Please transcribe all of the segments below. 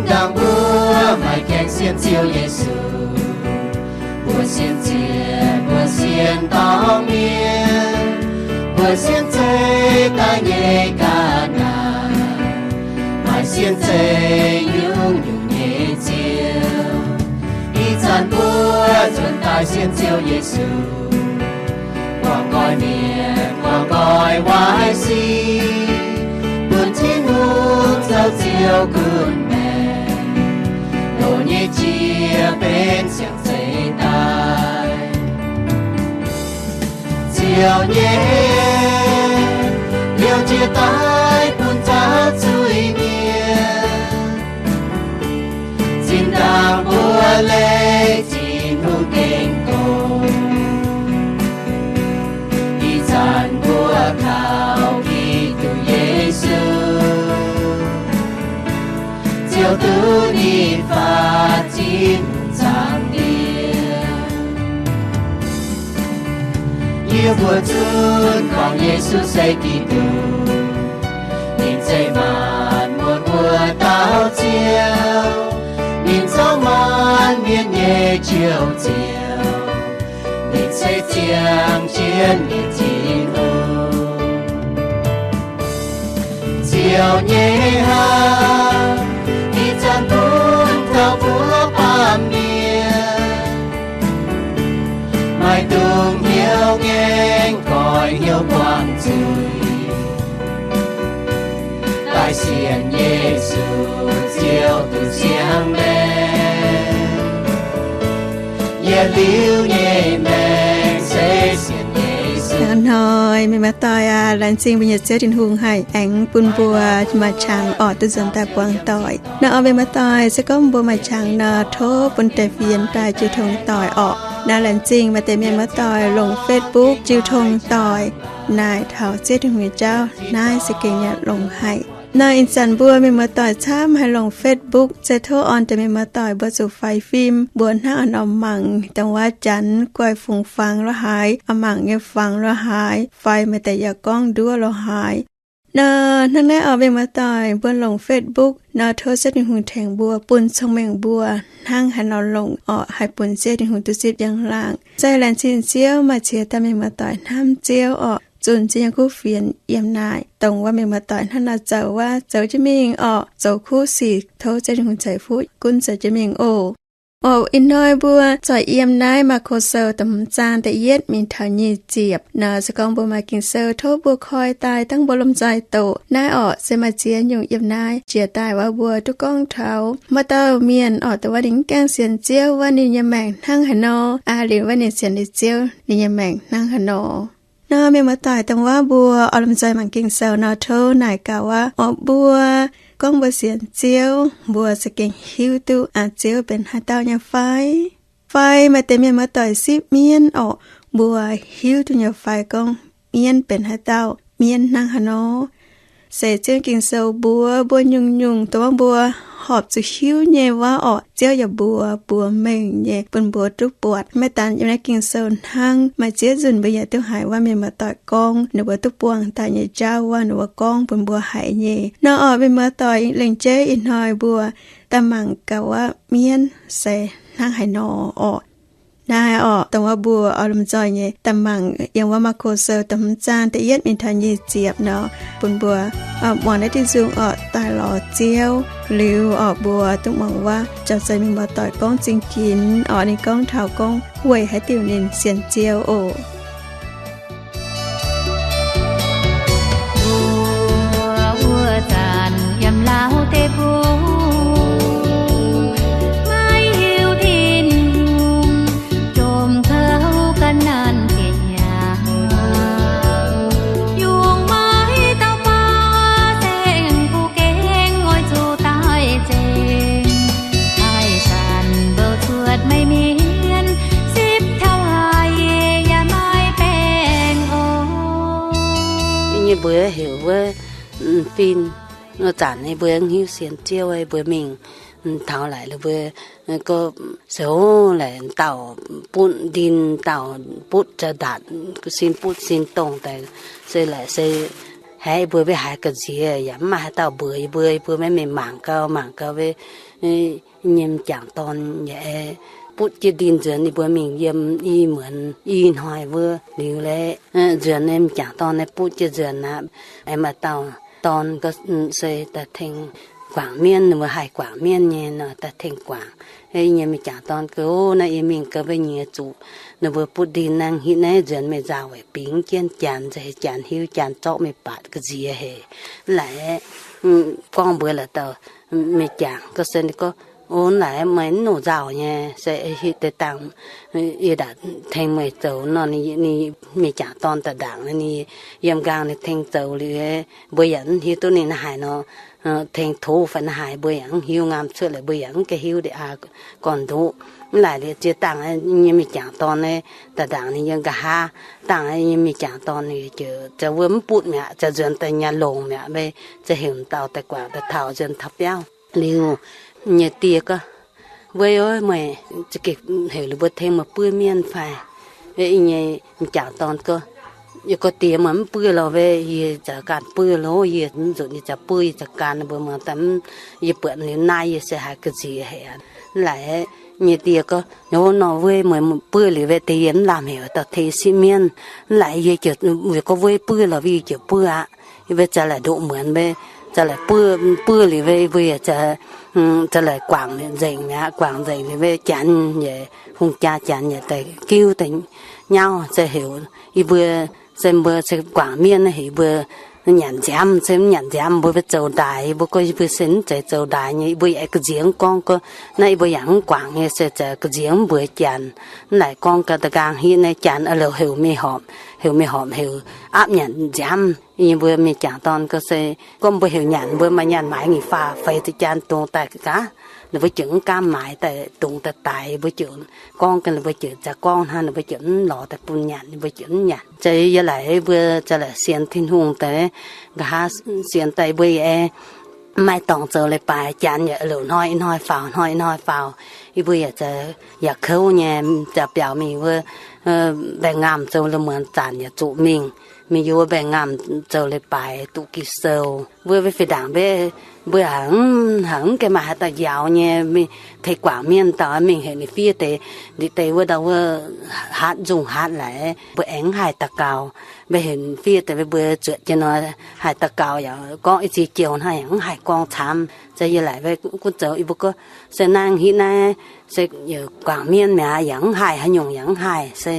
Dangh mbuo maaih gaengh sienx Ziouv Yesu, mbuo sienx ziec, mbuo sienx dorngx mienh, mbuo sienx zeiz daaih nyei ga'naaiv, maaih sienx zeiz nyungc-nyungc nyei Ziouv. Ih zanc mbuo nzuonx daaih sienx Ziouv Yesu, guangc nqoi mienh, guangc nqoi waaic sic, bun Tin-Hungh zoux Ziouv gunv maengc, loz nyei jiex benx siang-zeix daaih. Ziouv nyei hnyouv jiex daaih bun zaux zuiz-mienh, zinh ndaangc mbuo leih Tin-Hungh gengh gorngv. Ih zanc mbuo kaux Giduc Yesu, Ziouv duqv ninh faatv Tin-Hungh zaangc Diex. Yie mbuo zunv gorngv Yesu se Giduc, ninh zeiz maanc muotc wuov dauh Ziouv, ninh zoux maanc mienh nyei Njoux Ziouv, ninh se ziangh jienv mienh Tin-Hungh. Ziouv nyei haav, ih zanc bun taux mbuo baamh mienh, maaih dungz hnyouv ngaengc goix hnyouv buangh zuiz, daaih sienx Yesu Ziouv duqv ziangh maengc. Yietc liuz nyei maengc se sienx Yesu. Hnoi mienh muoz-doic aac, laengz zingh mbuo nyei Ziouv Tin-Hungh haih aengx bun mbuo maaih qangx orqc duqv nzuonx daaih buangh doic. Naaiv orqc mienh muoz-doic, se gorngv mbuo maaih qangx nor, tov bun deix fienx daaih jiu tong doic orqc. Naaiv laengz zingh maaih deix mienh muoz-doic longc Facebook jiu tong doic naaic taux Ziouv Tin-Hungh nyei jauv, naaiv se gengh yaac longx haic. Naaiv ih zanc mbuo mienh muoz-doic camv haih longc Facebook, se tov orn deix mienh muoz-doic mbuo zuqc faix fim, mbuo hnangv haaix nor mangc dongh wuov janx guaih fungx fangx lo haaix, aa, mangc nyei fangx lo haaix, fai maaih deix yaac gorngv nduov lo haaix. Nor hnangv naaiv orqc mienh muoz-doic, mbuo longc Facebook nor, tov Ziouv Tin-Hungh tengx mbuo, bun cong-mengh mbuo hnangv haaix nor longc orqc, haih bun Ziouv Tin-Hungh duqv zipv njang-laangc. Se laengz zingh Ziouv maaih ziex dauh mienh muoz-doic hnamv Ziouv orqc, zunh Ziouv nyei kuv fienx yiem naaic, dongh wuov mienh muoz-doic hnangv nor zoux wuov, zoux jienv mingh orqc, zoux kuv sic tov Ziouv Tin-Hungh ceix fuqv gunv zoux jienv mingh oc. Orqc, ih hnoi mbuo zoih yiem naaiv Maako Sou da'hmz zaang da'yietv mingh taux nyic ziepc nor, se gorngv mbuo maaih Ging-Sou tov mbuo koi daaih dangh mbuo lomh nzoih doqc. Naaiv orqc se maaih ziex nyungc yiem naaiv jiex daaih wuov mbuo duqv gorngv taux maaih dauh mienh orqc, dongh wuov ninh mv gaengh sienx Ziouv wuov, ninh nyei maengc hnangv haaix nor, aa, liuz wuov ninh sienx liuz Ziouv, ninh nyei maengc hnangv haaix nor. Nor mienh muoz-doic, dongh wuov mbuo oix lomh nzoih mangc Ging-Sou nor, tov naaic gaax wuov orqc, mbuo gorngv mbuo sienx Ziouv, mbuo za'gengh hiuv duqv aa, Ziouv benx haaix dauh nyei fai? Fai maaih deix mienh muoz-doic sipv mienv orqc, mbuo hiuv duqv nyei fai gorngv mienv benx haaix dauh, mienv hnangv haaix nor? Se Ziouv Ging-Sou mbuox mbuo nyungc-nyungc dongh wuov mbuo horpc zuqc hiuv nyei wuov orqc, Ziouv yaac mbuox buoz mengh nyei bun mbuo duqv buatc. Maiv daan yiem naaiv Ging-Sou hnangv, maaih ziex nzunc mbuo yaac duqv haiz wuov mienh muoz-doic gorngv ninh mbuo duqv buangh daaih nyei jauv wuov, ninh mbuo gorngv bun mbuo haiz nyei. Nor orqc mienh muoz-doic, lengc jeiv ih hnoi mbuo daaih mangc gaax wuov mienv se hnangv haaix nor orqc. Naaiv orqc, dongh wuov mbuo oix lomh nzoih nyei daaih mangc yiem wuov Maako Sou da'hmz zaang da'yietv mingh taux nyic ziepc nor, bun mbuo muangx naaiv diuh nzung orqc daaih lorz Ziouv. Liuz orqc mbuo duqv muangx wuov jauv-seix mienh muoz-doic gorngv zingh ginx orqc, ninh gorngv taux gorngv weic haaix diuc ninh sienx Ziouv oc. Mbuo wuov zanc yiem Laauv deic-bung, maiv hiuv Tin-Hungh jomc kouv ga'naanh bieqc hnyangx, yungz maiv dauh baav saeng-kuv gengh oix zuqc daaih nzengc. Haih zanc mbouh cuotv maiv mienh, sipv taux haaix yaac maiv baengh oc. Yie mbuo heuc wuov fin, wuov zanc yie mbuo mv hiuv sienx Ziouv, yie mbuo mingh taux laaic, mbuo go se hov laaic dauh butv ndin, dauh butv za'ndatc, sin butv sin dongh daaih, se laaic se haih yie mbuo maiv haiz ga'nziex, yaac mv maaih haaix dauh mbuox yie mbuo, yie mbuo maiv mingh mangc gau, mangc gau maiv nyei m'jangc dorn yaac butv jienv ndin nzuonx ninh mbuo mingh yiem i muonz i hnoi wuov liuz lorqc. Nzuonx nyei m'jangc dorn naaiv butv jienv nzuonx aqv. Aengx maaih dauh dorn se daaih tengx guangc mienv, ninh mbuo haih guangc mienv nyei nor, daaih tengx guangc. Yie nyei m'jangc dorn gorngv, Naaiv yie mingh gau mbuo nyei zuqc ninh mbuo butv ndin nangv hitv naaiv nzuonx meih nzauh weic bingx jienv janx, nzauh heix janx hiuv, janx zorqv meih baatc ga'nziex haic. Mv laaix gorngv mbuox la'dauh m'jangc gorngv se ninh gorngv, O, mv laaix meih mv nongc nzauh nyei, se hitv deix dangh yie ndaatc tengx meih zoux nor. Ninh m'jangc dorn daaih ndaangc, ninh yiem nqaang ninh tengx zoux liuz, mbuo yaac mv hiuv duqv ninh naaiv haaix nor, tengx tov fai naaiv haaix mbuo yaac mv hiuv, ngaam cuotv laaix mbuo yaac mv ganh hiuv deix aqv, gorn-ndoqv. Mv laaix liuz ziex dangh nyei m'jangc dorn naaiv daaih ndaangc ninh yiem nqa'haav. Dangh nyei m'jangc dorn ninh ziouc, ziouc wuov mv butv mi'aqv, ziouc nzuonx daaih nyaah longc mi'aqv, mv baac ziouc heuc m'dauh daaih guangc daaih taux nzuonx taux biauv liuz, nyei die gorngv, Weic, meih za'gengh heuc liuz mbuo tengx meih buov mienv fai? Yie nyei m'jangc dorn gorngv, Yie gorngv, Die, meih mv buov lorqc, weic yie za'gengh buov lorqc, yie mv nzunc yie za'gengh buov, yie za'gengh mbuo muangx daaih, yie buatc liuz naaiv yie se haiz ga'nziex haic aqv. Mv laaix nyei die gorngv, Nor, nor weic meih buov liuz weic deix yie mv lamh heuc dauh tengx sipv mienv. Mv laaix yie ziouc, yie gorngv weic buov lorqc, weic yie ziouc buov aqv. Yie mbuo za'gengh ndoqv muonz weic za'gengh buov, buov liuz weic mbuo yaac za'gengh guangc nzengc mi'aqv, guangc nzengc liuz weic janx yaac hungh jaa janx yaac daaih giuv daaih nyauv, se heuc yie mbuo, se mbuo se guangc mienv naaiv heuc yie mbuo nyanc nziaamv, se mv nyanc nziaamv mbuo mv zoux ndaaix, yie mbuo gorngv yie mbuo se mv zeiz zoux ndaaix nyei, yie mbuo yaac ga'nziex mv gorngv, gorngv naaiv yie mbuo yaac mv guangc nyei, se za'gengh ga'nziex mv mbuox janx. Mv laaix gorngv ga'nqaang hitv naaiv janx a'louc heuc mingh horpc, heuc mingh horpc heuc aapv nyanc nziaamv. Yie mbuo m'jangc dorn gorngv se gorngv mbuo heuc nyanc mbuo maaih nyanc maaiz nyei faah feix ziepc jaan dungz daaih gaax, ninh mbuo ziouc mv gaamv maaiz daaih dungz daaih daix, mbuo ziouc gorngv gaax, ninh mbuo ziouc za'gengh gorngv hnangv, ninh mbuo ziouc mv lorz daaih bun nyanc, ninh mbuo ziouc mv nyanc. Za'gengh yie laaic mbuo za'gengh sienx Tin-Hungh daaih, nqa'haav sienx daaih mbuo yaac maaih dorngx zoux leiz-baaix, janx yaac louc hnoi ih hnoi faaux, hnoi ih hnoi faaux. Yie mbuo yaac za'gengh yaac kouv nyei, za'gengh biaux mingh wuov mbaengx-ngaamh zoux la'muonz zanc yaac zuqc mingh, mingh yiem wuov mbaengx-ngaamh zoux leiz-baaix duqv Ging-Sou. Mbuo fih ndaangc mbuo, mbuo hnangv mv gaengh maaih haaix dauh njaaux nyei, mingh tengx guangc mienv dauh mingh heuc ninh fiev deix, liuz deix wuov ndau wuov hatv nzungh hatv laaix, mbuo aengx mv haih daux gaux. Mbuo heuc ninh fiev deix, mbuo zuotc jienv nor haih daux gaux yaac gorngv i ziex joux hnangv yaac mv haih gorngv camv. Za'gengh yie laaic mbuo gunv zoux, yie mbuo gorngv se naaiv hitv naaiv se guangc mienv mi'aqv, yaac mv haih, haaix nyungc yaac mv haih, se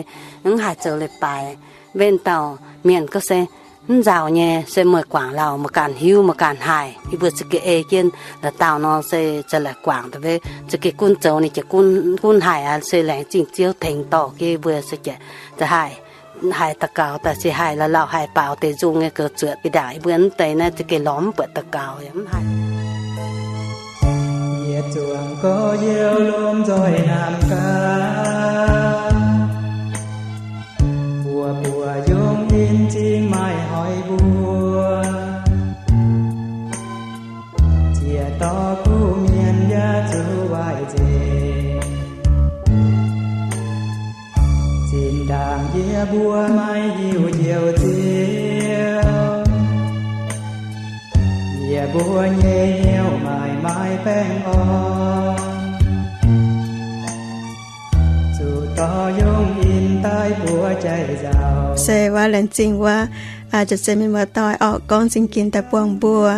mv haih zoux leiz-baaix. Mbenc dauh mienh gorngv se mv nzauh nyei, se meih guangc lauh meih ganh hiuv meih ganh haih. Yie mbuo za'gengh ei jienv la'dauh nor se za'gengh laaic guangc daaih, za'gengh gunv zoux ninh ziouc gunv haih aqv. Se laengz zingh Ziouv tengx dorh jienv mbuo se ziouc haih, haih daux gaux daaih se haih la'lauh haih baaux deix nzung nyei gouv zuotc. Fih ndaangc yie mbuo mv deix naaiv za'gengh lorz mv buatc daux gaux yaac mv haih. Yietc zungv gorx-youz lomh nzoih hnamv gaax, buoz-buoz yungz in zingh maaih hoic mbuo, ziec dorh kuv mienh yaac zuqc waaic nzengc. Zinh ndaangc yie mbuo maiv hiuv njoux Ziouv, yie mbuo nyei hnyouv maiv maaih baengh orn, zuqc dorh yungz in daaih buoz jai nzauh. Se waac laengz zingh waac, aa, ziouc se mienh muoz-doic orqc gorngv zingh ginx daaih buangh mbuo.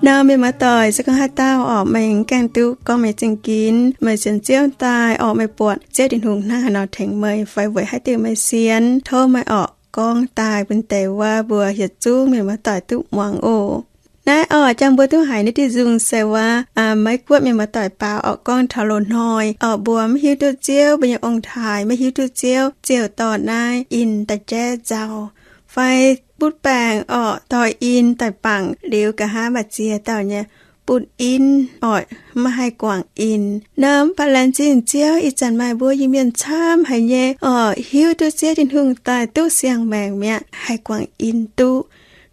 Nor mienh muoz-doic, se gorngv haaix dauh orqc meih mv gaengh duqv gorngv meih zingh ginx, meih sienx Ziouv daaih orqc meih buatc Ziouv Tin-Hungh hnangv haaix nor tengx meih fai weic haaix diuc meih sienx, tov meih orqc gorngv daaih bun deix waac mbuo yietc zungv mienh muoz-doic duqv muangx oc. Naaiv orqc jangx mbuo duqv haiz naaiv diuh nzung se waac, aa, maiv gunv mienh muoz-doic baaux orqc gorngv taux loz-hnoi orqc mbuo maiv hiuv duqv Ziouv, mbuo nyei ong-taaix maiv hiuv duqv Ziouv, ziouc dorh naaiv in daaih jaiv nzauh fai butv baengc orqc dorh in daaih bangc liuz nqa'haav maaih ziex dauh nyei butv in orqc maiv haih guangc in. Nor mv baac laengz zingh Ziouv ih zanc maaih mbuo Iu-Mienh camv haic nyei orqc hiuv duqv Ziouv Tin-Hungh daaih duqv siang-maengc mi'aqv, haih guangc in duqv.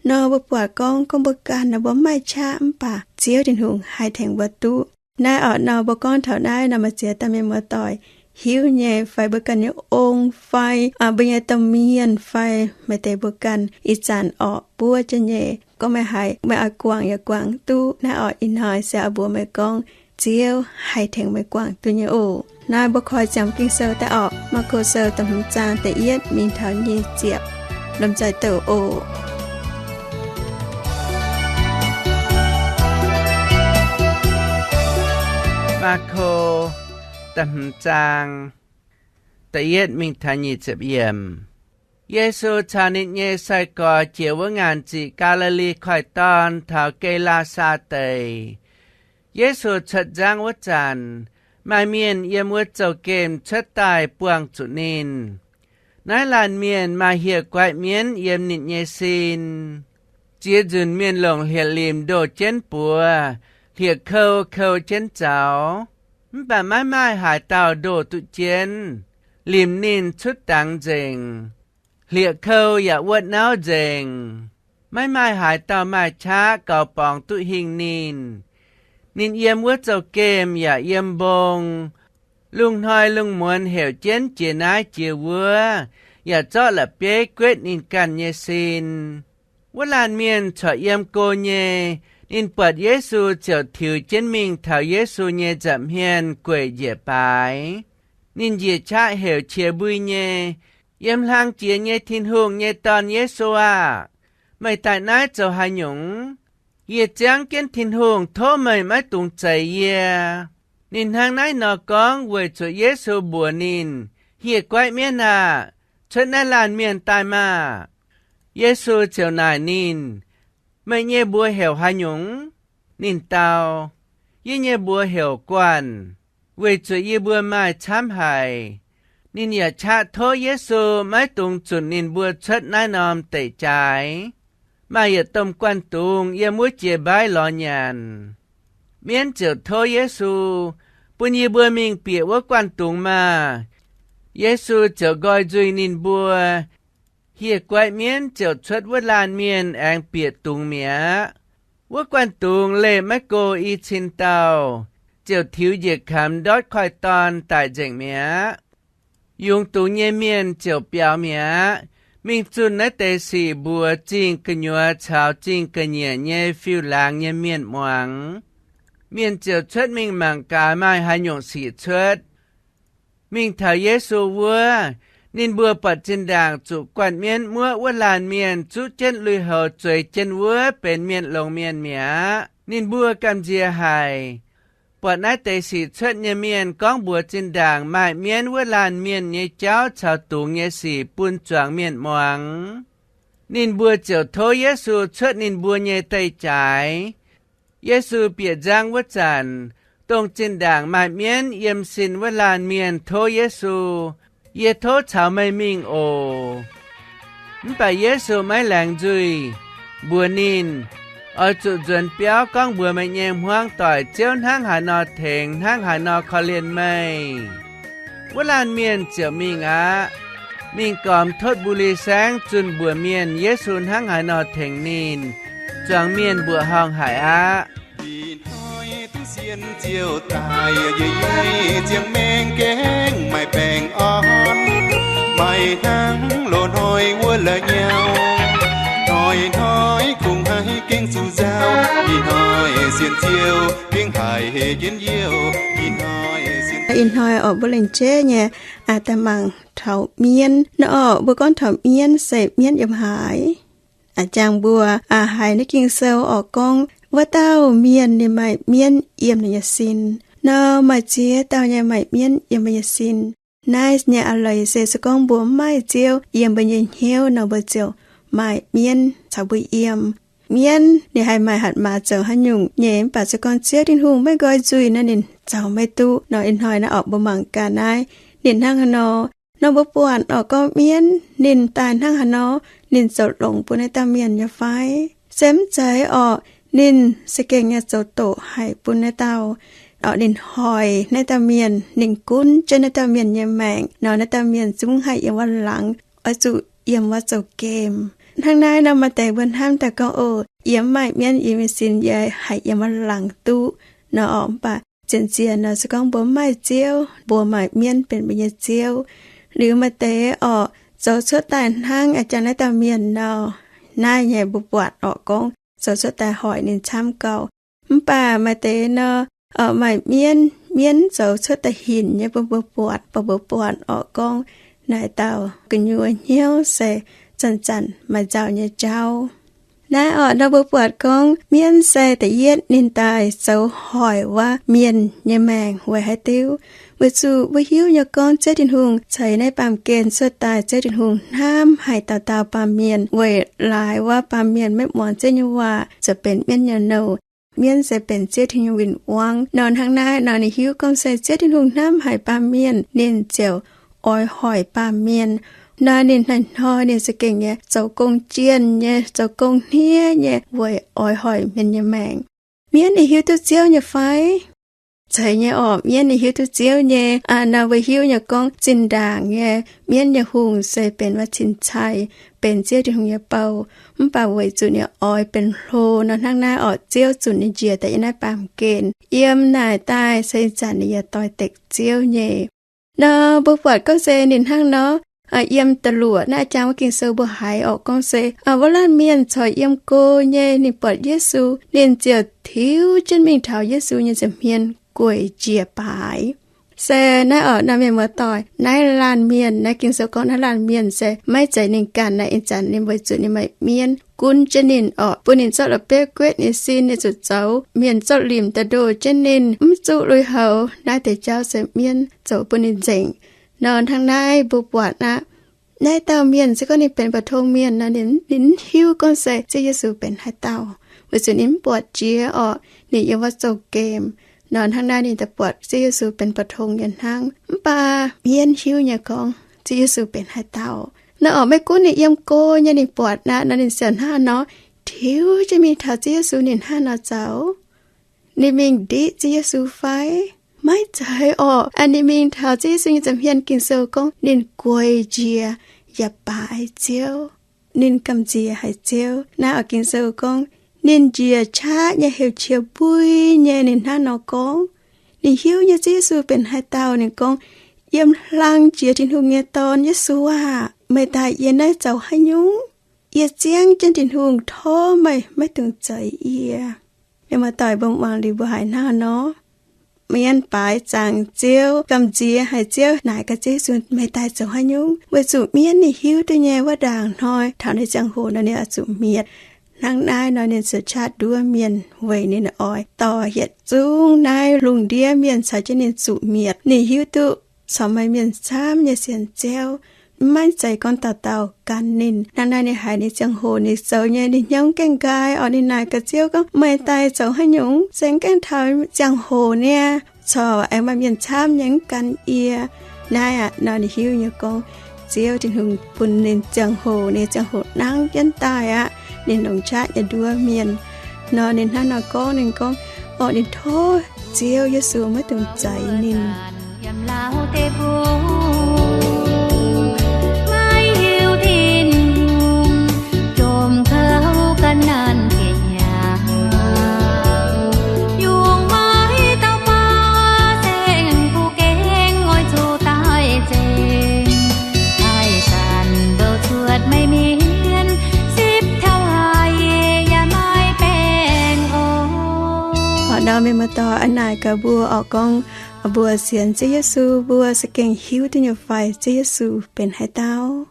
Nor mbuo buatc gorngv, gorngv mbuo ganh nor mbuo mv maaih qaqv mv baac Ziouv Tin-Hungh haih tengx mbuo duqv. Naaiv orqc nor mbuo gorngv taux naaiv nor maaih ziex dauh mienh muoz-doic hiuv nyei fai mbuo ganh nyei ong fai mbuo nyei domh mienh fai maaih deix mbuo ganh ih zanc orqc buov jienv nyei. Gorngv meih haiz meih oix guangc yaac guangc duqv. Naaiv orqc ih hnoi se oix mbuox meih gorngv Ziouv haih tengx meih guangc duqv nyei oc. Naaiv mbuo koi ziangx Ging-Sou daaih orqc, Maako Sou da'hmz zaang da'yietv mingh taux nyic ziepc, lomh nzoih douc oc. Maako da'hmz zaang da'yietv mingh taux nyic ziepc yiemc. Yesu caux ninh nyei sai-gorx jiex wuov ngaanc ziqc Gaa^li^li Koiv-Dorn taux Ge^laa^saa Deic. Yesu cuotv nzangv wuov zanc, maaih mienh yiem wuov zouv-gemh cuotv daaih buangh zuqc ninh. Naaiv laanh mienh maaih hieh guaiv mienv yiem ninh nyei sin. Ziex nzunc mienh longc hlieqv-limc ndoh jienv buoz, hlieqv-kou kou jienv zaux, mv baac maiv maaih haaix dauh ndoh duqv jienv. Limc ninh cutv dangx nzengc, hlieqv-kou yaac wuotv nauv nzengc. Maiv maaih haaix dauh maaih qaqv gaux borngz duqv hingh ninh. Ninh yiem wuov zouv-gemh yaac yiem mbong. Lungh hnoi lungh muonz heuc jienv jiex naaiv jiex wuov, yaac zorqv la'bieiv guetv ninh ganh nyei sin. Wuov laanh mienh corc yiem go nyei. Ninh buatc Yesu ziouc tiux jienv mingh taux Yesu nyei nza'hmien gueic njiec baaix. Ninh njiec qaqv heuc qiex mbui nyei, Yiem hlang jiex nyei Tin-Hungh nyei Dorn Yesu aah! Meih daaih naaiv zoux haaix nyungc? Yie ziangv jienv Tin-Hungh tov meih maiv dungx zeix yie. Ninh hnangv naaiv nor gorngv weic zuqc Yesu mbuox ninh, Hieh guaiv mienv aah! Cuotv naaiv laanh mienh daaih maah! Yesu ziouc naaic ninh, Meih nyei mbuox heuc haaix nyungc? Ninh dau, Yie nyei mbuox heuc Guanh, weic zuqc yie mbuo maaih camv haic. Ninh yaac qaqv tov Yesu maiv dungx zunc ninh mbuo cuotv naaiv norm deic-jaaix. Maaih yietc domh guanh dungz yiem wuov jiex mbaiv lorz nyanc. Mienv ziouc tov Yesu, Bun yie mbuo mingh bieqc wuov guanh dungz maah! Yesu ziouc nqoi nzuih ninh mbuo. Hieh guaiv mienv ziouc cuotv wuov laanh mienh aengx bieqc dungz mi'aqv. Wuov guanh dungz leih maiv go i cin dauh, ziouc tiux njiec kamx ndortv koiv-dorn daic nzengc mi'aqv. Yungz dungz nyei mienh ziouc biaux mi'aqv, mingh zunh naaiv deix sic mbuox zingh gu'nyuoz caux zingh ga'nyiec nyei fiuv-laangz nyei mienh muangx. Mienh ziouc cuotv mingh mangc gaax maaih haaix nyungc sic cuotv. Mingh taux Yesu wuov, ninh mbuo buatc zinh ndaangc zuqc guanh mienv muoqv wuov laanh mienh zuqv jienv lui-houx zueiz jienv wuov benx mienh longx mienh mi'aqv. Ninh mbuo gamh nziex haic. Buatc naaiv deix sic cuotv nyei mienh gorngv mbuox zinh ndaangc maaih mienv wuov laanh mienh nyei jauv caux dungz nyei sic bun zuangx mienh muangx. Ninh mbuo ziouc tov Yesu cuotv ninh mbuo nyei deic-jaaix. Yesu bieqc nzangv wuov zanc, dongh zinh ndaangc maaih mienv yiem sin wuov laanh mienh tov Yesu, Yie tov caux meih mingh oc. Mv baac Yesu maiv laengz nzuih, mbuox ninh, Oix zuqc nzuonx biauv gorngv mbuox meih nyei hmuangv doic Ziouv hnangv haaix nor tengx, hnangv haaix nor korv-lienh meih. Wuov laanh mienh ziouc mingh aqv. Mingh gormx Totv Mbu^li Saengv zunh mbuox mienh Yesu hnangv haaix nor tengx ninh. Zuangx mienh mbuoqc horngh haic aqv. Ih hnoi duqv sienx Ziouv daaih, yie ziangh maengh gaengh maaih baengh orn, maaih hnangv loz-hnoi wuov la'nyauv. Hnoi-hnoi kungx haih gengh zuqc nzauh, ih hnoi sienx Ziouv gengh haiz heh jienv youh. Ih hnoi sienx, ih hnoi orqc, mbuo lengc jeiv nyei daaih mangc taux mienv nor orqc. Mbuo gorngv taux mienv se mienv yiem haaix? A'jangc mbuo haiz naaiv Ging-Sou orqc gorngv, wuov dauh mienh ninh maaih mienv yiem ninh nyei sin. Nor maaih ziex dauh nyei maaih mienv yiem mbuo nyei sin. Naaiv nyei a'leiz se, se gorngv mbuo mv maaih Ziouv yiem mbuo nyei hnyouv nor, mbuo ziouc maaih mienv caux mbuo yiem. Mienv ninh haih maaih hatc maaz zoux haaix nyungc nyei, mv baac se gorngv Ziouv Tin-Hungh maiv nqoi nzuih nor, ninh zoux maiv duqv. Nor ih hnoi naaiv orqc, mbuo mangc gaax naaiv ninh hnangv haaix nor. Nor mbuo buatc orqc gorngv mienv ninh daaih hnangv haaix nor, ninh zoux longx bun naaiv dauh mienh nyei fai? Se mv zeiz orqc, ninh za'gengh nyei zoux doqc haic bun naaiv dauh, orqc, ninh hoic naaiv dauh mienh, ninh gunv jienv naaiv dauh mienh nyei maengc nor, naaiv dauh mienh zungv haih yiem wuov laangz, oix zuqc yiem wuov zouv-gemh. Hnangv naaiv nor, maaih deix mbuo hnamv daaih gorngv, Oc, yie mv maaih mienv yiem nyei sin, yie haih yiem wuov laangz duqv nor orqc. Mv baac zien-zien nor, se gorngv mbuo mv maaih Ziouv, mbuo maaih mienv benx mbuo nyei ziouv. Liuz maaih deix orqc, zoux cuotv daaih hnangv a'jangc naaiv dauh mienh nor, naaiv nyei mbuo buatc orqc gorngv zoux cuotv daaih hoic ninh camv gauh. Mv baac maaih deix nor, Oc, maaih mienv, mienv zoux cuotv da'hinc nyei bun mbuo buatc, bun mbuo buatc oc gorngv naaic dauh gu'nyuoz hnyouv se zanc-zanc maaih nzauh nyei jauv. Naaiv oc, nor mbuo buatc gorngv mienv se da'yietv ninh daaih zoux hoic wuov mienh nyei maengc weic haaix diuc? Weic zuqc mbuo hiuv nyei gorngv Ziouv Tin-Hungh ceix naaiv baamh gen cuotv daaih, Ziouv Tin-Hungh hnamv haic dauh dauh baamh mienh weic laaix wuov baamh mienh maiv muangx Ziouv nyei waac ziouc benx mienv nyei nouh. Mienv se benx Ziouv Tin-Hungh win-wangv. Nor hnangv naaiv nor ninh hiuv gorngv se Ziouv Tin-Hungh hnamv haic baamh mienh, ninh ziouc oix hoic baamh mienh. Nor ninh hnoi-hnoi ninh za'gengh nyei zoux gong jienh nyei, zoux gong hniev nyei weic oix hoic mienh nyei maengc. Mienv ninh hiuv duqv Ziouv nyei fai? Zeiz nyei orqc, mienv ninh hiuv duqv Ziouv nyei. Nor mbuo hiuv nyei gorngv zinh ndaangc nyei mienv nyei hungh se benx wuov cin-cai, benx Ziouv Tin-Hungh nyei bou. Mv baac weic zuqc ninh oix benx hlo nor, hnangv naaiv orqc, Ziouv zunc ninh njiec daaih yiem naaiv baamh gen. Yiem naaic daaih se ih zanc ninh yaac doix-dekc Ziouv nyei. Nor mbuo buatc gorngv se ninh hnangv nor, yiem da'luoqc naaiv jang wuov Ging-Sou mbuo haiz orqc gorngv se wuov laanh mienh corc yiem go nyei, ninh buatc Yesu, ninh ziouc tiux jienv mingh taux Yesu nyei nza'hmien gueic njiec baaix. Se naaiv orqc, naaiv mienh muoz-doic, naaiv laanh mienh, naaiv Ging-Sou gorngv naaiv laanh mienh se maiv zeiz ninh ganh naaiv. Ih zanc ninh weic zuqc ninh maaih mienv gunv jienv ninh orqc, bun ninh zorqv la'bieiv guetv ninh sin, ninh zuqc zoux. Mienh zorqv limc daaih ndoh jienv ninh, mv zuqc lui-houx. Naaiv deix jauv se mienv zoux bun ninh nzengc. Nor hnangv naaiv mbuo buatc aqv, naaiv dauh mienh se gorngv ninh benx mbu'tong mienh nor, ninh, ninh mv hiuv gorngv se Ziouv Yesu benx haaix dauh, weic zuqc ninh mv buatc jiex orqc, ninh yiem wuov zouv-gemh. Nor hnangv naaiv ninh daaih buatc Ziouv Yesu benx mbu'tong nyei hnangv. Mv baac mienv hiuv nyei gorngv Ziouv Yesu benx haaix dauh. Nor orqc, maiv gunv ninh yiem go nyei ninh buatc aqv nor, ninh sienx hnangv nor, tiux jienv mingh taux Ziouv Yesu ninh hnangv nor zoux. Ninh mingh ndiqv Ziouv Yesu fai? Maiv zeiz orqc. Ninh mingh taux Ziouv Yesu nyei nza'hmien, Ging-Sou gorngv ninh gueic njiec yaac baaix Ziouv. Ninh gamh nziex haic Ziouv. Naaiv oix Ging-Sou gorngv, ninh njiec qaqv nyei heuc qiex mbui nyei, ninh hnangv nor gorngv. Ninh hiuv nyei Ziouv Yesu benx haaix dauh. Ninh gorngv, yiem hlang jiex Tin-Hungh nyei Dorn, Yesu aah! Meih daaih yie naaiv zoux haaix nyungc? Yie ziangv jienv Tin-Hungh tov meih maiv dungx zeix yie. Mienh muoz-doic, mbuo muangx liuz mbuo haiz hnangv nor, mienv baaix zaangc Ziouv, gamh nziex haic Ziouv, naaic gaax Ziouv Yesu, meih daaih zoux haaix nyungc? Weic zuqc mienv ninh hiuv duqv nyei wuov ndaangc hnoi taux ninh ziangh hoc nor ninh oix zuqc mietc. Hnangv naaiv nor ninh ziouc qaqv nduov mienh weic ninh oix dorh yietc zungv naaiv lungh ndiev mienh caux jienv ninh zuqc mietc. Ninh hiuv duqv corc maaih mienh camv nyei sienx Ziouv, maiv zeiz gorngv dauh dauh gan ninh. Hnangv naaiv ninh haiz ninh ziangh hoc ninh zoux nyei, ninh hnyouv gaengh nqaai orqc, ninh naaic gaax Ziouv gorngv, meih daaih zoux haaix nyungc? Se gaengh taux ziangh hoc niaa, corc aengx maaih mienh camv nyei mv gan yie. Naaiv aqv, nor ninh hiuv nyei gorngv Ziouv Tin-Hungh bun ninh ziangh hoc, ninh ziangh hoc nangv jienv daaih aqv. Ninh longc qaqv nyei nduov mienh. Nor ninh hnangv nor gorngv, ninh gorngv, orqc, ninh tov Ziouv Yesu maiv dungx zeix ninh. Nor mienh muoz-doic, a'naaic gaax mbuo orqc gorngv, mbuo sienx Ziouv Yesu, mbuo za'gengh hiuv duqv nyei fai Ziouv Yesu benx haaix dauh?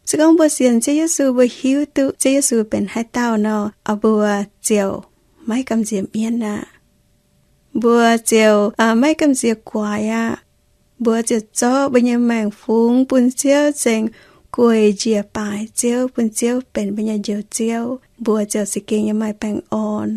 Se gorngv mbuo sienx Ziouv Yesu, mbuo hiuv duqv Ziouv Yesu benx haaix dauh nor, mbuo ziouc maiv gamh nziex mienv aqv. Mbuo ziouc maiv gamh nziex guaix aqv. Mbuo ziouc zorqv mbuo nyei maengc fungx bun Ziouv nzengc, gueic njiec baaix Ziouv, bun Ziouv benx mbuo nyei Njoux Ziouv, mbuo ziouc za'gengh nyei maaih baengh orn.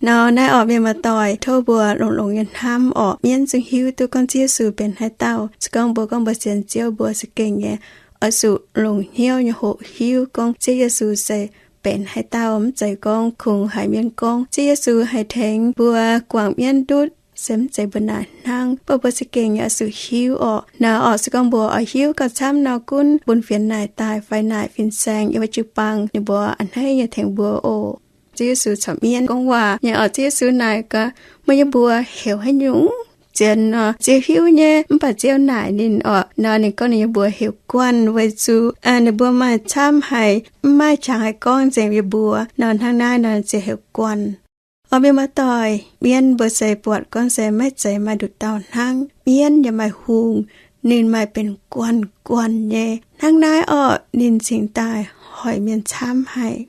Nor naaiv orqc, mienh muoz-doic, tov mbuo longx-longx nyei hnamv orqc, mienv zungv hiuv duqv gorngv Ziouv Yesu benx haaix dauh. Se gorngv mbuo gorngv mbuo sienx Ziouv, mbuo za'gengh nyei oix zuqc longc hnyouv nyei hoqc hiuv gorngv Ziouv Yesu se benx haaix dauh. Mv zeiz gorngv kungx haiz mienv gorngv Ziouv Yesu haih tengx mbuo guangc mienv ndutv, se mv zeiz mbuo naaic hnangv. Mv baac mbuo za'gengh nyei oix zuqc hiuv orqc. Nor orqc, se gorngv mbuo oix hiuv gauh camv nor, gunv bun fienx naaic daaih fai naaic fin-saeng yiem wuov jiu-baang, ninh mbuo a'hneiv nyei tengx mbuo oc. Ziouv Yesu caux mienv gorngv waac nyei orqc, Ziouv Yesu naaic gaax, meih nyei mbuox heuc haaix nyungc? Zien nor, Ziouv hiuv nyei, mv baac Ziouv naaic ninh orqc. Nor ninh gorngv ninh nyei mbuox heuc Guanh, weic zuqc ninh mbuo maaih camv haic, mv maaih qangx haih gorngv nzengc yie mbuox. Nor hnangv naaiv nor ziouc heuc Guanh. Oix mienh muoz-doic, mienv mbuo se buatc gorngv se maiv zeiz maaih nduqc dauh hnangv. Mienv yaac maaih hungh, ninh maaih benx guanh guanh nyei. Hnangv naaiv orqc, ninh cingx daaih hoic mienh camv haic.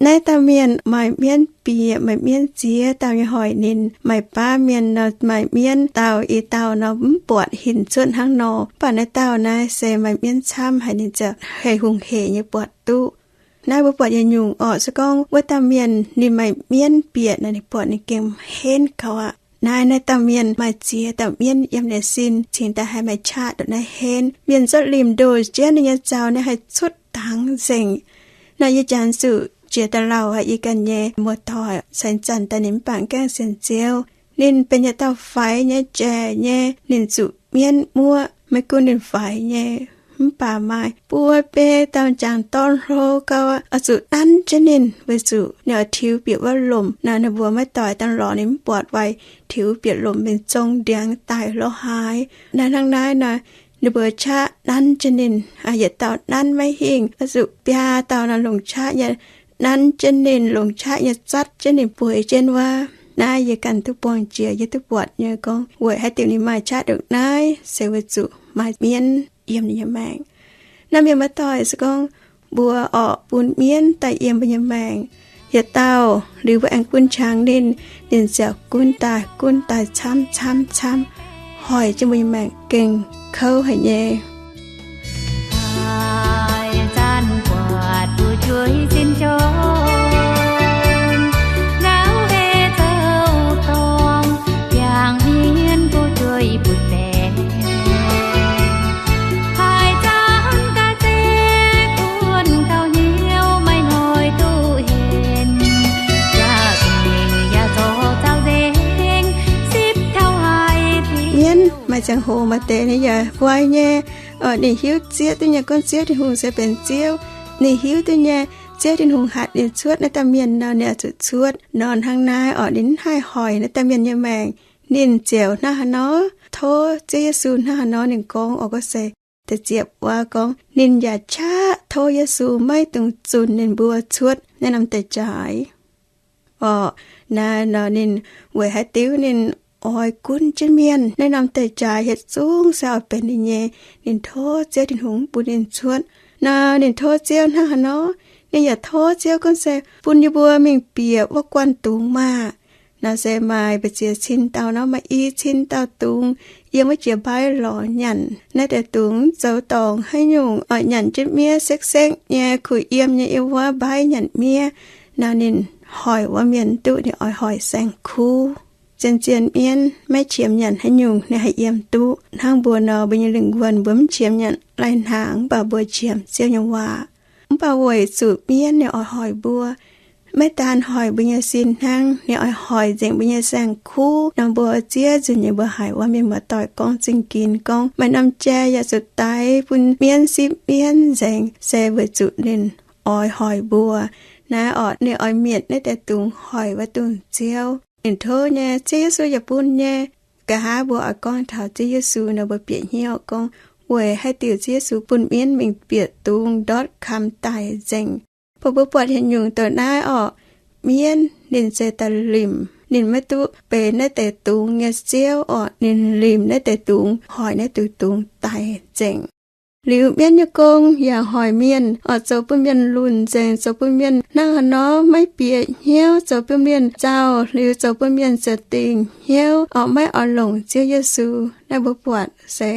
Naaiv dauh mienh maaih mienv bieqc, maaih mienv ziex dauh nyei hoic ninh. Maaih baav mienh nor, maaih mienv dauh i dauh nor mv buatc hinc cuotv hnangv nor. Mv baac naaiv dauh naaiv se maaih mienv camv haic, ninh ziouc haih hungh hec nyei buatc duqv. Naaiv mbuo buatc yietc nyungc orqc, se gorngv wuov dauh mienh ninh maaih mienv bieqc naaic, ninh buatc ninh gengh henv gaux aqv. Naaiv, naaiv dauh mienh maaih ziex dauh mienv yiem ninh sin, cingx daaih haih maaih qaqv nduqc naaiv henv. Mienh zorqv limc ndoh jienv ninh nyei zaux, ninh haih cuotv dangx nzengc. Naaiv yie jangx zuqc jiex da'lauh aqv, yie ganh nyei muoz-doic, ceix zanc daaih ninh mv baac gaengh sienx Ziouv. Ninh benx yietc dauh faix nyei, jaic nyei, ninh zuqc mienv muoqv. Maiv gunv ninh faix nyei, mv baac maaih buo biei dauh jangx dorn hlo gau aqv, oix zuqc nanv jienv ninh, weic zuqc ninh oix tiux bieqc wuov lomc. Naaiv ninh mbuo maiv doix dangh lorz ninh mv buatc, weic tiux bieqc lomc mingh zong ndiangx daic lo haaix. Naaiv hnangv naaiv nor, ninh mbuo qaqv nanv jienv ninh, yietc dauh nanv maiv hingh, oix zuqc biaa dauh nor longc qaqv nyei nanv jienv ninh, longc qaqv nyei zatv jienv ninh, bueix jienv wuov. Naaiv yie ganh duqv buangh jiex, yie duqv buatc nyei gorngv weic haaix diuc ninh maaih qaqv ndongc naaiv, se weic zuqc maaih mienv yiem ninh nyei maengc. Naaiv mienh muoz-doic, se gorngv mbuo orqc bun mienv daaih yiem mbuo nyei maengc, yietc dauh liuz mbuo aengx bun qangx ninh, ninh ziouc gunv daaih gunv daaih camv camv camv, hoic jienv mbuo nyei maengc gengh kouv haic nyei. Mienv maaih ziangh hoc maaih deix ninh yaac guai nyei. Ninh hiuv zieqv duqv nyei gorngv Ziouv Tin-Hungh se benx Ziouv. Ninh hiuv duqv nyei, Ziouv Tin-Hungh hatc ninh cuotv naaiv dauh mienh nor, ninh oix zuqc cuotv nor. Hnangv naaiv orqc, ninh mv haih hoic naaiv dauh mienh nyei maengc. Ninh ziouc hnangv haaix nor? Tov Ziouv Yesu hnangv haaix nor ninh gorngv orqc, gorngv se da'ziepc waac gorngv ninh yaac qaqv tov Yesu maiv dungx zunc ninh mbuo cuotv naaiv norm deic-jaaix. Orqc, naaiv nor ninh weic haaix diuc ninh oix gunv jienv mienh naaiv norm deic-jaaix hietv zungv se oix benx ninh nyei. Ninh tov Ziouv Tin-Hungh bun ninh cuotv. Nor ninh tov Ziouv hnangv haaix nor? Ninh yaac tov Ziouv gorngv se bun yie mbuo mingh bieqc wuov guanh dungz maah! Naaiv se maaih mbu'ziex cin dauh nor, maaih i cin dauh dungz yiem wuov jiex mbaiv lorz nyanc. Naaiv deix dungz zoux dorngc haaix nyungc oix nyanc jienv miev sekv-sekv nyei, kuh yiem nyei yiem wuov mbaiv nyanc miev. Nor ninh hoic wuov mienh duqv, ninh oix hoic saeng-kuv. Zien-zien mienv maiv qiemx nyanc haaix nyungc ninh haih yiem duqv. Hnangv mbuo nor, mbuo nyei lingh wuonh mbuo mv qiemx nyanc lai-hnaangx, mv baac mbuo qiemx Ziouv nyei waac. Mv baac weic zuqc mienv ninh oix hoic mbuo, maiv daan hoic mbuo nyei sin hnangv, ninh oix hoic nzengc mbuo nyei saeng-kuv. Nor mbuo ziex nzunc nyei mbuo haiz wuov mienh muoz-doic gorngv zingh ginx gorngv maaih norm jai yaac zuqc daix bun mienv sipv mienv nzengc, se weic zuqc ninh oix hoic mbuo. Naaiv orqc, ninh oix mietc naaiv deix dungz hoic wuov dungz ziouv. Ninh tov nyei, Ziouv Yesu yaac bun nyei. Nqa'haav mbuo oix gorngv taux Ziouv Yesu nor, mbuo bieqc hnyouv gorngv weic haaix diuc Ziouv Yesu bun mienv mingh bieqc dungz ndortv kamx daic nzengc. Bun mbuo buatc haaix nyungc douc naaiv orqc, mienv ninh se daaih limc, ninh maiv duqv benx naaiv deix dungz nyei ziouv orqc, ninh limc naaiv deix dungz, hoic naaiv deix dungz daic nzengc. Liuz mienv nyei gong yaac hoic mienh orqc, zoux bun mienh lunc nzengc, zoux bun mienh hnangv haaix nor maiv bieqc hnyouv, zoux bun mienh nzauh, liuz zoux bun mienh ziouc dingc hnyouv orqc, maiv oix longc Ziouv Yesu. Naaiv mbuo buatc se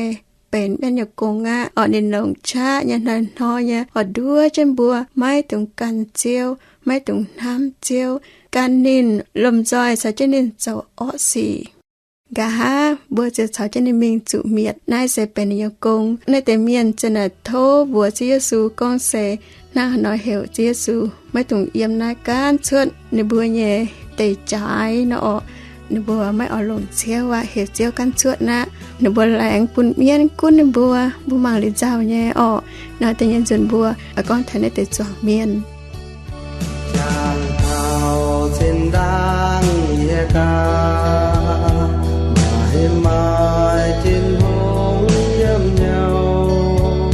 benx mienv nyei gong aqv orqc. Ninh longc qaqv nyei, hnoi-hnoi nyei oix nduov jienv mbuo maiv dungx gan Ziouv, maiv dungx hnamv Ziouv, gan ninh, lomh nzoih caux jienv ninh zoux orqv sic. Nqa'haav mbuo ziouc caux jienv ninh mingh zuqc mietc. Naaiv se benx ninh nyei gong. Naaiv deix mienh ziouc naaic tov mbuox Ziouv Yesu gorngv se hnangv haaix nor heuc Ziouv Yesu maiv dungx yiem naaiv gaanv cuotv ninh mbuo nyei deic-jaaix nor orqc. Ninh mbuo maiv oix longc Ziouv aqv, heuc Ziouv gaanv cuotv aqv. Ninh mbuo laengz bun mienv gunv ninh mbuo, mbuo mangc liuz nzauh nyei orqc. Nor deix nyei nzunc mbuo oix gorngv taux naaiv deix zuangx mienh. Jangx taux zinh ndaangc yie gaax, maaih maaih Tin-Hungh yiem hnyouv,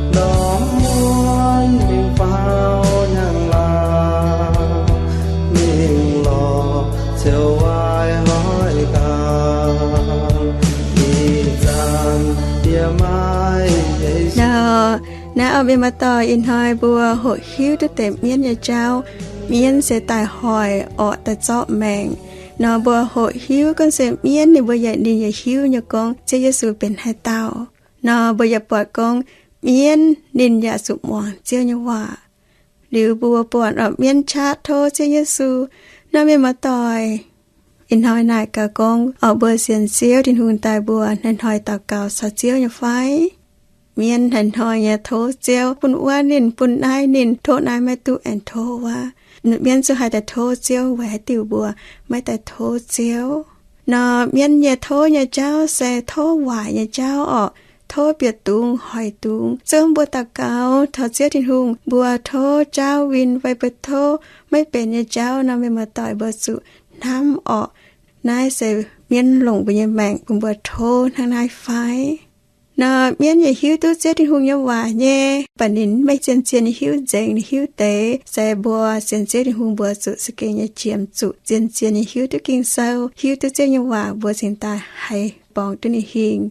ndorm muonz mingh faaux hnyangx-laangc, mingh lorz Ziouv Naaiv oix mienh muoz-doic, ih hnoi mbuo hoqc hiuv duqv deix mienv nyei jauv. Mienv se daaih hoic orqc, daaih zorqv maengc. Nor mbuo hoqc hiuv gorngv se mienv ninh mbuo yaac, ninh yaac hiuv nyei gorngv Ziouv Yesu benx haaix dauh. Nor mbuo yaac buatc gorngv mienv ninh yaac zuqc muangx Ziouv nyei waac. Liuz mbuo buatc orqc, mienv qaqv tov Ziouv Yesu. Nor mienh muoz-doic, ih hnoi naaic gaax gorngv orqc, mbuo sienx Ziouv Tin-Hungh daaih mbuo hnoi-hnoi daux gaux caux Ziouv nyei fai? Mienv hnoi-hnoi nyei tov Ziouv, bun wuov ninh, bun naaiv ninh, tov naaiv maiv duqv aengx tov wuov. Mienv zungv haih daaih tov Ziouv, weic haaix diuc mbuo maiv daaih tov Ziouv? Nor mienv nyei tov nyei jauv se tov waaic nyei jauv orqc, tov bieqc dungz hoic dungz. Zungv mbuo daux gaux taux Ziouv Tin-Hungh, mbuo tov jaauv win fai mbuo tov maiv benx nyei jauv nor, mienh muoz-doic, mbuo zuqc hnamv orqc, naaiv se mienv longc mbuo nyei maengc bun mbuo tov hnangv naaiv fai? Nor mienv yaac hiuv duqv Ziouv Tin-Hungh nyei waac nyei, mv baac ninh maiv zien-zien nyei hiuv nzengc, ninh hiuv deix. Se mbuo sienx Ziouv Tin-Hungh mbuo zuqc za'gengh nyei qiemx zuqc zien-zien nyei hiuv duqv Ging-Sou, hiuv duqv Ziouv nyei waac, mbuo cingx daaih haih borngz duqv ninh hingh.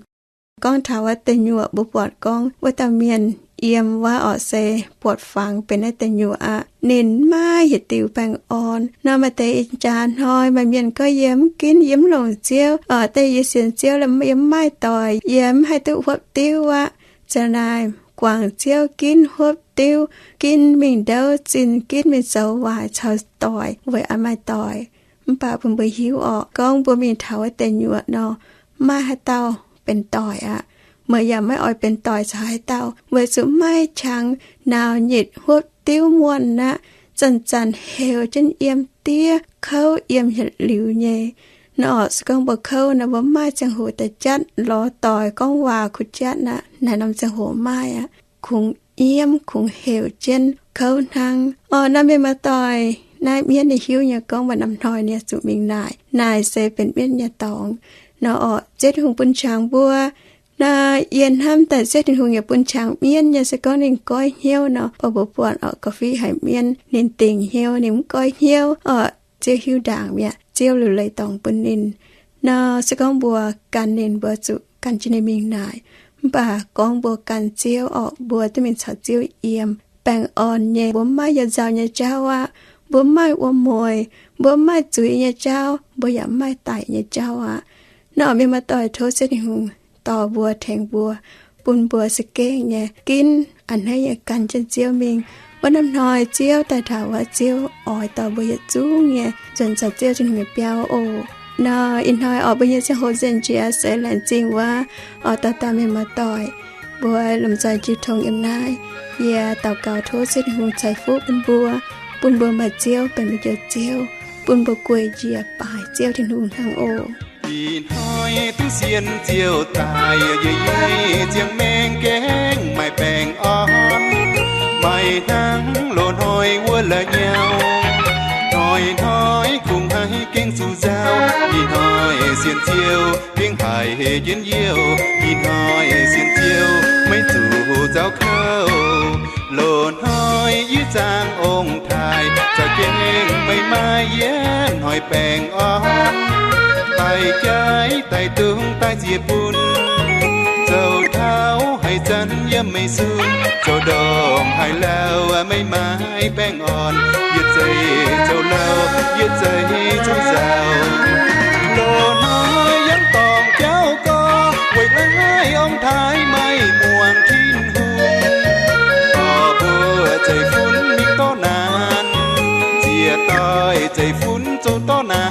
Gorngv taux wuov deic nyuoqc, mbuo buatc gorngv wuov dauh mienh yiem wuov orqc se buatc fangx benx naaiv deic nyuoqc aqv. Ninh maiv hietv diuc baengh orn. Nor maaih deix ih jaax hnoi maaih mienh gorngv, yie mv ginv, yie mv longc Ziouv, orqc, daaih yie sienx Ziouv liuz yie mv maaih doic, yie mv haih duqv huopv diuv aqv. Ziouc naaic guangc Ziouv ginv huopv diuv, ginv mingh ndouv zinh, ginv mingh zoux waaic caux doic weic oix maaih doic. Mv baac bun mbuo hiuv orqc, gorngv mbuo mingh taux wuov deic nyuoqc nor, maiv maaih haaix dauh benx doic aqv. Meih yaac maiv oix benx doic caux haaix dauh, weic zuqc maiv qangx naux nyitc huopv diuv muonh aqv. Zanc-zanc heuc jienv yiem diev, kouv yiem yietc liuz nyei. Nor orqc, se gorngv mbuo kouv nor, mbuo mv maaih ziangh hoc daaih jatv lorz doic gorngv waac kuh jatv aqv. Naaiv norm ziangh hoc maaih aqv, kungx nyiemv kungx heuc jienv kouv hnangv. Orqc, naaiv mienh muoz-doic, naaiv mienv ninh hiuv nyei gorngv maaih norm hnoi ninh zuqc mingh naaic. Naaic se benx mienv nyei dorngx. Nor orqc, Ziouv Tin-Hungh bun qangx mbuo. Naaiv yie hnamv daaih Ziouv Tin-Hungh yaac bun qangx mienv nyei. Se gorngv ninh goiv hnyouv nor, baac mbuo buatc orqc, ga'fiev haic mienv ninh dingc hnyouv, ninh mv goiv hnyouv orqc, Ziouv hiuv ndaangc mi'aqv. Ziouv liuc leiz dorngx bun ninh. Nor se gorngv mbuo gan ninh, mbuo zuqc gan jienv ninh mingh naaic. Mv baac gorngv mbuo gan Ziouv orqc, mbuo duqv mingh caux Ziouv yiem baengh orn nyei. Mbuo mv maaih yietc nzauh nyei jauv aqv. Mbuo mv maaih wuom-mueic, mbuo mv maaih zuiz nyei jauv, mbuo yaac mv maaih daic nyei jauv aqv. Naaiv orqc, mienh muoz-doic, tov Ziouv Tin-Hungh dorh mbuo, tengx mbuo, bun mbuo za'gengh nyei ginv a'hneiv nyei gan jienv Ziouv mingh. Wuov norm hnoi Ziouv daaih taux wuov, Ziouv oix dorh mbuo yietc zungv nyei nzuonx caux Ziouv Tin-Hungh nyei biauv oc. Nor ih hnoi orqc, mbuo nyei ziangh hoc nzengc jiex se laengz zingh wuov orqc, dauh dauh mienh muoz-doic, mbuo lomh nzoih jiu tong yiem naaiv. Yie daux gaux tov Ziouv Tin-Hungh ceix fuqv bun mbuo, bun mbuo maaih Ziouv benx mbuo nyei Ziouv, bun mbuo gueic njiec baaix Ziouv Tin-Hungh hnangv oc. Ih hnoi duqv sienx Ziouv daaih, yie nyei ziangh maengc gaengh maaih baengh orn, maaih hnangv loz-hnoi wuov la'nyauv. Hnoi-hnoi kungx haih gengh zuqc nzauh, ih hnoi sienx Ziouv gengh haiz jienv youh. Ih hnoi sienx Ziouv maiv zuqc nzauh kouv. Loz-hnoi yie zaangc ong-taaix, za'gengh meih maaih yietv hnoi baengh orn. Daaih jaiv daaih dungz daaih ziex bun, zoux taux haaix zanc yiem meih sun, zoux ndongc haaix lauh meih maaih baengh orn. Yietc zeiz zoux lauh, yietc zeiz zuqc nzauh. Loz-hnoi yangh dorngc jauv gorx, weic la'haih ong-taaix maiv muangx Tin-Hungh, dorh mbuo zeiv-fun mingh dorh naanc, ziec doix zeiv-fun zoux dorh naanc.